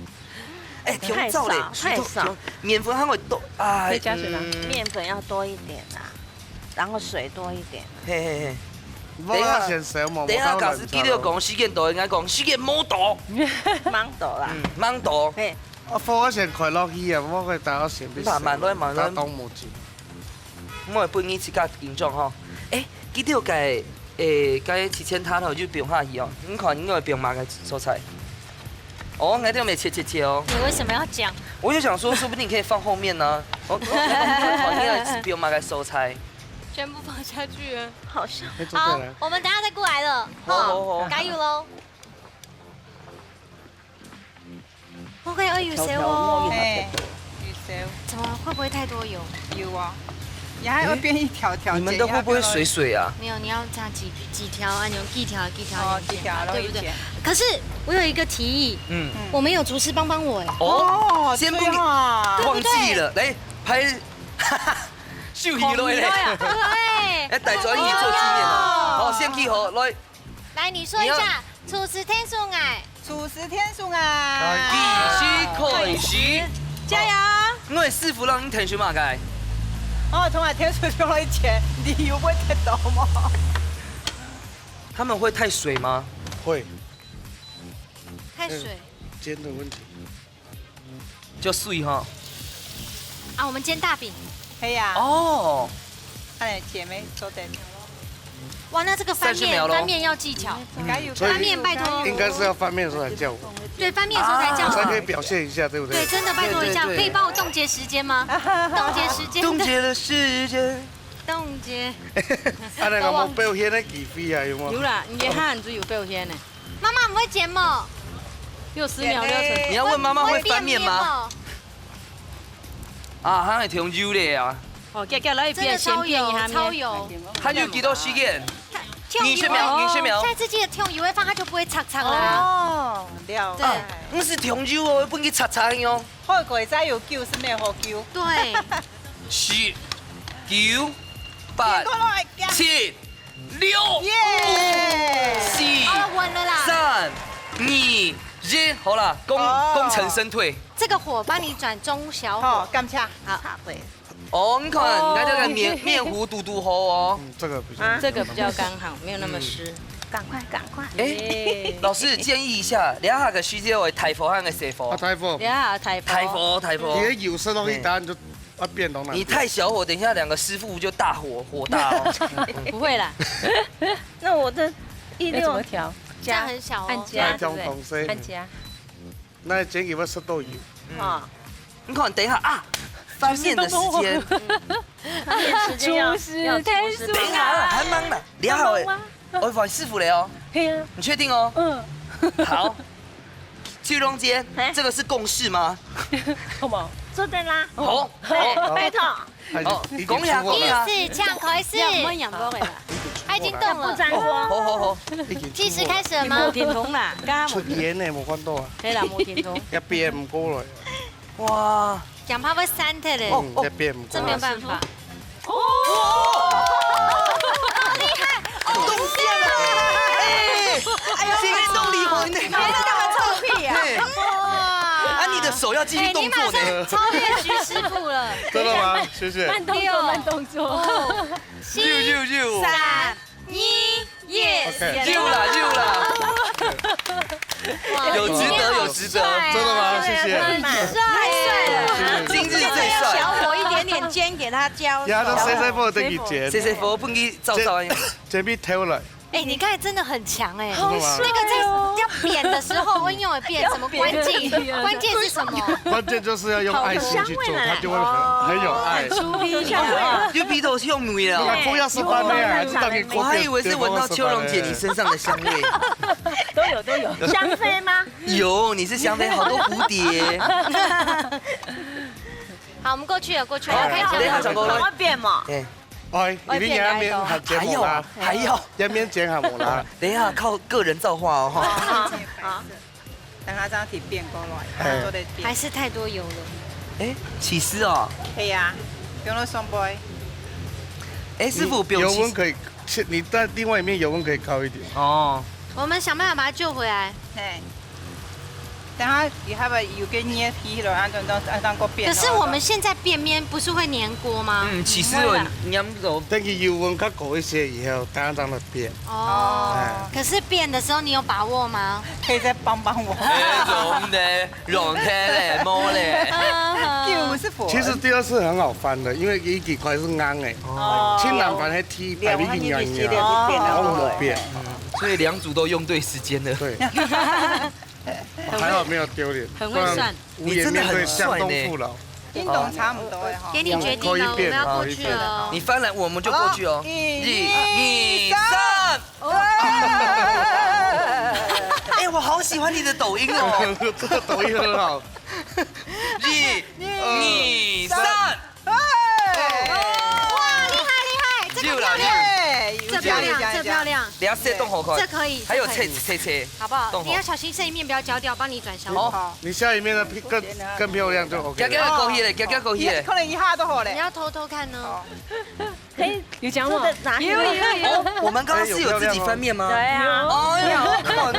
哎，调燥嘞，太少，太少。面粉还会多，哎，可以加水吗？嗯。面粉要多一点啊。 然后水多一点。嘿嘿嘿。我要先洗嘛，等一下，我刚刚假使记得讲时间到，应该讲时间无到。忙到啦。嗯，忙到。嘿。啊，火我先开落去啊，我会打到先，慢慢来，慢慢来。打当无劲。我会分你自家紧张吼。哎，记得个，诶，个七千塔头就放下去哦。你看，你会放么个所在？ 哦，那条没切切切哦。你为什么要讲？我就想说，说不定可以放后面呢。哦，哦，哦，你也是不用买个收菜。全部放下去了。好笑。哎，坐下来。好，我们等下再过来了，好，好，好。加油喽。OK，要油条条，哦。哎，油条。怎么了？会不会太多油？有哦，也还要变一条条。你们的会不会水水啊？没有，你要这样几几条啊，你用几条几条哦，几条，对不对？几条，然后一条。可是我有一个提议，嗯。我们有厨师帮帮我哎。哦，哦，先不给，最好啊。对不对？忘记了，来，拍，哈哈，秀皮了嘞。秀皮了呀。对。来，带转去做纪念哦。哦。好，先去好，来。来，你说一下，你要厨师天送哎。厨师天送哎。开始，开始。加油！我的师傅让你天送嘛，该。哦，从来天送送了一千，你有会得到吗？他们会太水吗？会。太水。嗯，煎的问题。 就水哈。啊，我们煎大饼。可以啊。哦。哎，姐妹说的。哇，那这个翻面，三十秒咯。翻面要技巧。加油，所以翻面拜托。应该是要翻面的时候才叫我。对，翻面的时候才叫我。才可以表现一下，对不对？对，真的拜托一下，对，对，对。可以帮我冻结时间吗？冻结时间。冻结的时间。冻结。啊，那个没表现的机会啊，有没有？有啦，你看你就有表现呢。 妈妈，你会煎吗？六十秒，六十。你要问妈妈会翻面吗？我会变面哦。啊，它很油的啊。哦，给给来一遍，真的超油，先变一下面。超油。它有几多时间？跳油啊。二十秒，二十秒。下次记得跳油会放，它就不会擦擦了。哦，了解。对。啊，那是跳油哦，不能擦擦哦。好过再有救是没有好救。对。十、九、八、七、六、耶！五、四、好了，稳了啦。三、二、一，好啦，功，哦。功成身退。这个火帮你转中小火。好，感谢。好。哦，你看，哦。你看这个面，面糊嘟嘟好哦。嗯，这个比较，啊。这个比较刚好，没有那么湿。嗯。赶快，赶快。哎，耶。老师建议一下，两下个时间我大火还是細火？啊，大火。两下大火。大火，大火。你的油是容易打，你就 啊，变动了。你太小火，等一下两个师傅就大火，火大哦。不会啦。那我这一六要怎么调？这样很小哦。按加，按加，对不对？对不对？按加。那煎给我十多油。嗯。啊。你看，等一下啊，翻面的时间。时间要，厨师要厨师太忙。等一下啊，还忙呢，你好欸。还忙吗？ 我换师傅了哦。嘿啊。你确定哦？嗯。好，去中间，哎。这个是共识吗？好不好？做得啦。好，哎，好。拜托。好，恭喜啊，恭喜啊。意思这样可以是？要不然养不会了。他已经动了。不沾锅。好，好，好。计时开始了吗？你没停动啦，刚刚没停。出烟呢，没看到啊。可以啦，没停动。要变不过了。哇。 讲话会散掉嘞。哦，哦。嗯，在变。这没有办法。哦，好厉害！哦，动线了！哎，哎呦，今天都离婚呢。你们在干嘛臭屁啊？哎。哇！啊，你的手要继续动作呢。哎，你马上超越徐师傅了。真的吗？谢谢。慢动作，六，慢动作。五，四，六，六，六。三，二，一。 OK。有啦，有啦。哇，有值得，有值得。真的吗？谢谢。很帅耶。谢谢。今日最帅。小火一点点煎给他焦。呀，都谁谁不得给煎？谁谁不，不给照照。煎，煎比偷了。哎，你刚才真的很强哎，好帅哦！那个在要扁的时候会用的扁，什么关键？关键是什么？关键就是要用爱心去做，它就会很很有爱。出皮一下。又鼻头是用没了。不要是番的啊，这到底我还以为是闻到秋荣姐你身上的香味。都有都有。香妃吗？有，你是香妃，好多蝴蝶。好，我们过去了，过去了，看一下。等一下，小哥，我变嘛。哎，哎，你们也免喊节目啦，还要，也免剪喊我啦。等一下，靠个人造化哦，哈。好，好，等下这样子变过来，哎，做得变。还是太多油了。哎，起司哦。可以啊，用了双倍。哎，师傅，不用油温可以，你在另外一面油温可以高一点。哦。我们想办法把它救回来。嘿。 等下佢係咪有个捏皮了，然后等等等个变。可是我们现在变面不是会黏锅吗？嗯，其实我黏到。等佢油温較高一些以后，等下正來變。哦，哎。可是变的时候你有把握吗？可以再帮帮我。哎，融的，融开嘞，摸嘞。嗯哼。就是火。其实第二次很好翻的，因为一几块是硬的，哦。清冷饭还踢，两个一个软软，然后没变。所以两组都用对时间了。对。 还好没有丢脸，很会算。不然无颜面对向东父老。你真的很帅呢。运动差不多了哈。给你决定了，我们要过去了。你翻来，我们就过去哦。好，一、一、二、三。哎，我好喜欢你的抖音哦。这个抖音很好。一、二、三。 哇，厉害厉害，这个漂亮，这漂亮，这漂亮，等下色都好看，这可以，还有这可以，切切切，好不好？你要小心这一面不要焦掉，帮你转小火。好，你下一面的更更漂亮就 OK 了。加加高兴嘞，加加高兴嘞。可能一下都好嘞。你要偷偷看哦。可以，有讲吗？有有有。哦，我们刚刚是有自己翻面吗？对啊。哎呦，看到。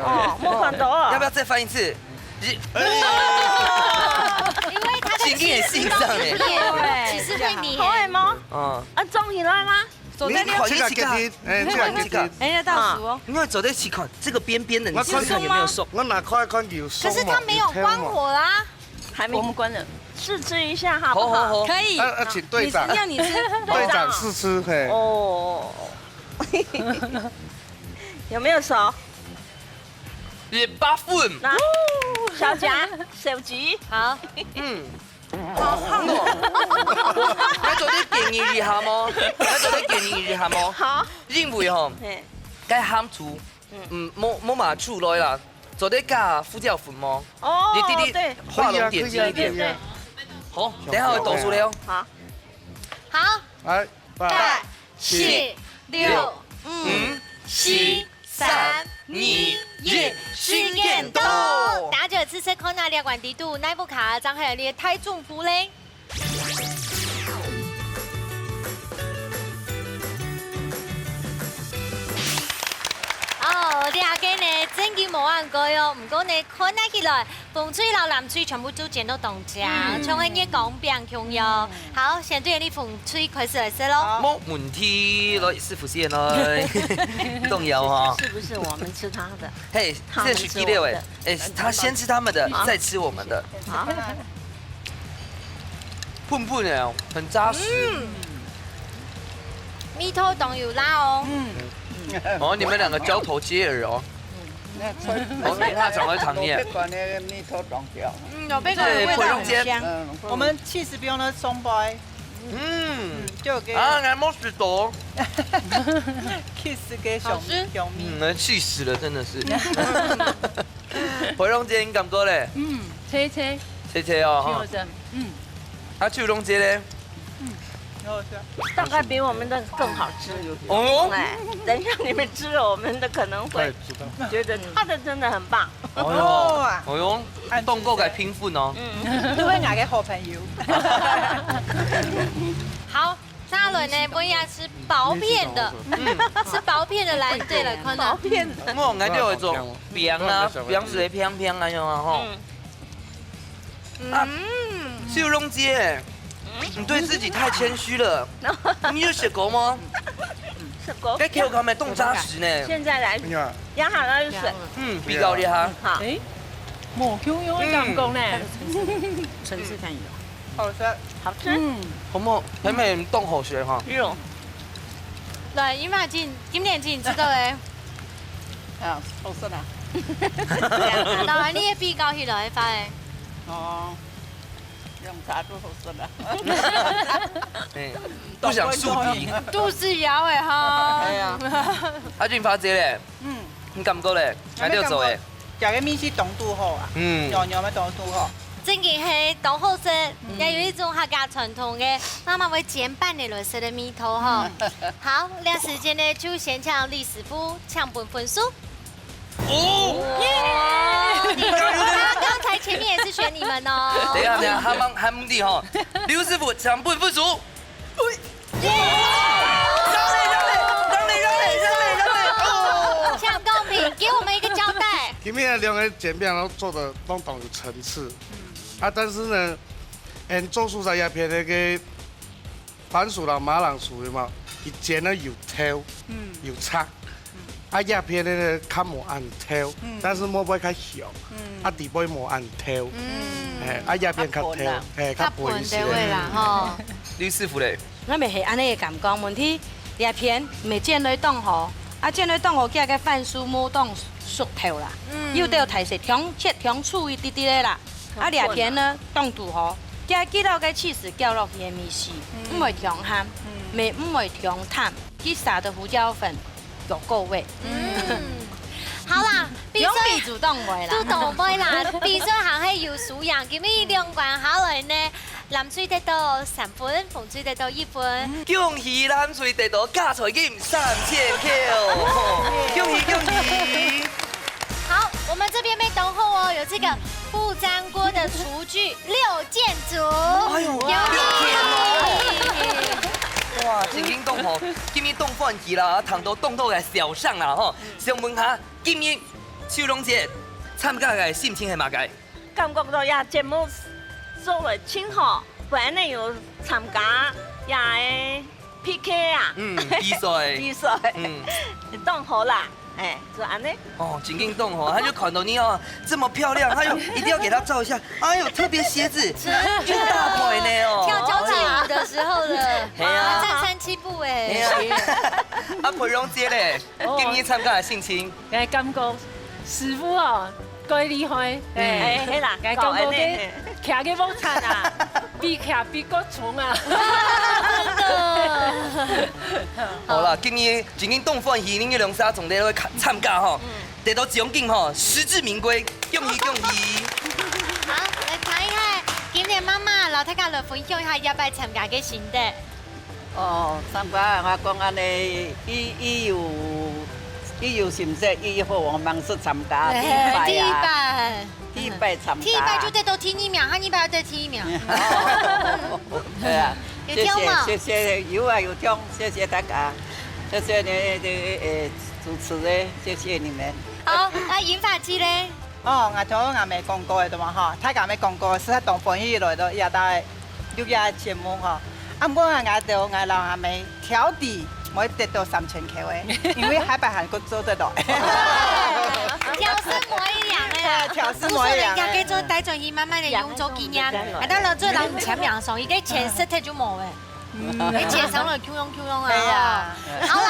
哦，没看到啊。要不要再翻一次？ 因为他的起司包里面，起司会黏。好的吗？嗯。啊，中起来吗？你看一下，哎，这个，哎，要倒数哦。你要走在一起看，这个边边的，你试试看有没有熟。我拿开看有熟吗？可是它没有关火啦。还没关了，试吃一下好不好？好好好。可以。啊，啊，请队长。你让你吃。队长试吃，嘿。哦。有没有熟？ 一百分。那，小夹，手指。好。嗯。好香哦。你做得建议一下無？你做得建议一下無？好。因為吼，嘿。該鹹醋，嗯。嗯，無，無嘛出來啦，做得加胡椒粉無？哦，你弟弟對。畫龍點睛一點。可以啊，可以啊，可以啊。好，等一下我倒數了哦。好。好。來，八、八、七、七、六、六、五、五、四、四、三、二、一，時間到！大家試試看啊，這關底肚，哪一部卡正係你个大中獎咧？哦，這個呢，真經無恁該哦，毋過呢，看起來，紅隊摎藍隊全部都揀到當正，嗯。像係月光餅共樣。嗯。好，先對你紅隊開始來食咯。好。無問題，來，師傅先來。動搖哈。是不是我們吃他的？嘿，他們吃我的。這是第六哎，哎，他先吃他們的，好。再吃我們的。好。 噴噴的哦，很扎實。嗯，味道當有辣哦。嗯。哦，你們兩個交頭接耳哦。嗯。哦，你怕長會長念。我別管那個味道當香。嗯，有被對，味道很香。不用煎。嗯，我們起司不用那雙倍。嗯。嗯，就有給啊，來，莫斯多。起司个香，好吃。香味。嗯，那氣死了，真的是。 培榮姐，你感覺咧？嗯，脆脆。脆脆哦，哈。挺好吃，嗯。啊，秋榮姐咧？嗯，很好吃。大概比我們的更好吃。哦。哎，等一下你們吃了我們的，可能會，對，知道。覺得他的真的很棒。哦喲，哦啊。哦喲，凍過該拼粉哦。嗯。都係𠊎个好朋友。好， 嘉倫呢，分佢食薄片个，嗯。食薄片个藍隊來看啊。薄片个。哦，𠊎就有一種餅啊，餅是會平平啊，有啊吼。嗯。啊，嗯。秀榮姐，嗯。你對自己太謙虛了。你有食過嗎？食過。該口感還當扎實呢。現在來，哎呀。壓下來就水。嗯，比較厲害。好。哎，無共樣个感覺呢。嗯。層次感有。 好食。好吃。嗯。好無？甜甜當好食哈。有。來，你嘛真，今年真知道誒。啊，好食啊。來，你个比較起來个話誒。哦，用茶都好食啊。哎，不想樹敌。肚屎枵誒哈。哎呀。阿俊發姐咧，嗯。你感覺咧？還有做誒？食个味緒當拄好啊。嗯。肉肉乜當拄好。 正經係當好食，嗯。也有一種客家傳統个媽媽會煎粄个來食个味道吼。嗯。好，這時間呢，就先請李師傅請分分數。哦！耶！你看，他剛才前面也是選你們哦。等一下，等一下，他們，他們的吼，劉師傅請分分數。 耶！讓你，讓你，讓你，讓你，讓你，讓你，哦。搶公平，給我們一個交代。今天的兩個煎餅都做得當當有層次，嗯。啊，但是呢，俺做蔬菜這片那個番薯啦、馬鈴薯有無？佢煎了有透，嗯。有脆，嗯。啊，這片呢，較無恁透，嗯。但是外背較香，嗯。啊，底背無恁透，嗯。哎，啊，這片較透，較薄啦。哎，較薄一些。較薄的位啦，吼。李師傅咧？ 𠊎乜係恁呢个感覺，問題這片毋係煎來當好，啊，煎來當好，佢个番薯無當熟透啦，嗯。有兜大細，當切當粗一滴滴个啦。啊，這片呢，當拄好，佢幾多个起司攪落去个味緒，嗯。毋會當鹹，嗯。乜毋會當淡，佢撒个胡椒粉有夠味。嗯。好啦，比賽用米煮當會啦。都當會啦，比賽還係有輸贏，今日兩關下來呢， 藍隊得到三分，紅隊得到一分。恭喜藍隊得到加菜金三千塊，恭喜恭喜！好，我們這邊乜當好哦，有這個不沾鍋的廚具六件組。哎呦，恭喜！六件哦。哇，正經當好，今日當歡喜啦，聽到當多个笑聲啦吼。想問下，今日秋龍姐參加个心情係麼个？ 感覺到這節目做了真好，本來有參加這个P K啊，嗯，比賽。比賽，嗯。當好啦，哎，就恁呢。哦，正經當好，他就看到你哦，這麼漂亮，他就一定要給她照一下。哎呦，特別鞋子，真的。就大腿呢哦。跳交際舞的時候的，哎呀。哇，站三七步哎。哎呀，啊，培榮姐咧，哦。今日參加个心情？ 𠊎感覺師傅哦，蓋厲害。嗯。哎，係啦，𠊎感覺佢搞恁呢，嘿。擎个鑊鏟啊，比擎比較重啊。真的。好啦，今日，今日當歡喜，恁樣兩儕總得來參，參加吼，嗯。得到獎金吼，實至名歸，恭喜恭喜！好，來聽一下，今日媽媽摎大家來分享一下這擺參加个心得。 哦，參加啊，𠊎講恁呢，佢，佢有，佢有心色，佢好，𠊎吂識參加，第一擺啊。第一擺。第一擺參加。第一擺就得到第二名，下二擺愛得第一名。對啊，有聽嗎？謝謝，謝謝，有啊，有聽，謝謝大家，謝謝你，你，呃，主持人，謝謝你們。好，啊，銀髮姐咧？ 哦，𠊎頭先阿姆講過个，對無吼？大家阿姆講過，實在當歡喜來到這搭个錄這節目吼。啊，毋過啊，𠊎兜𠊎摎阿姆挑底，會得到三千塊个，因為下擺還過做得到。挑事無一樣个啦。挑事無一樣个。不說人家可以做帶轉去，慢慢的用做紀念。啊，當然做人毋簽名上，一個錢實在就無个。 嗯，你介紹了，Q用Q用啊，係啊。吼。好啦，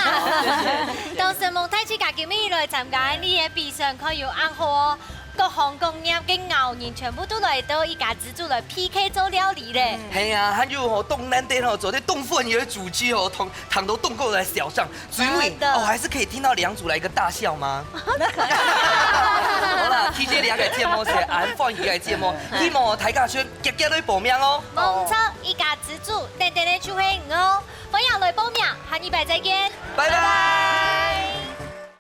同承蒙大自家今日來參加你个比賽，看有恁好哦，各行各業个𠢕人全部都來到一家之煮來P K做料理咧。係啊，還有吼，當難得吼，做得當歡喜个主持哦，同，同到當多个笑聲，最尾，真的。哦，還是可以聽到兩組來一個大笑嗎？好啦，其實這個節目係恁歡喜个節目，希望大家先遽遽來報名哦。無錯，一家之煮，等等个就係你哦。 歡迎來報名，下禮拜再見，拜拜。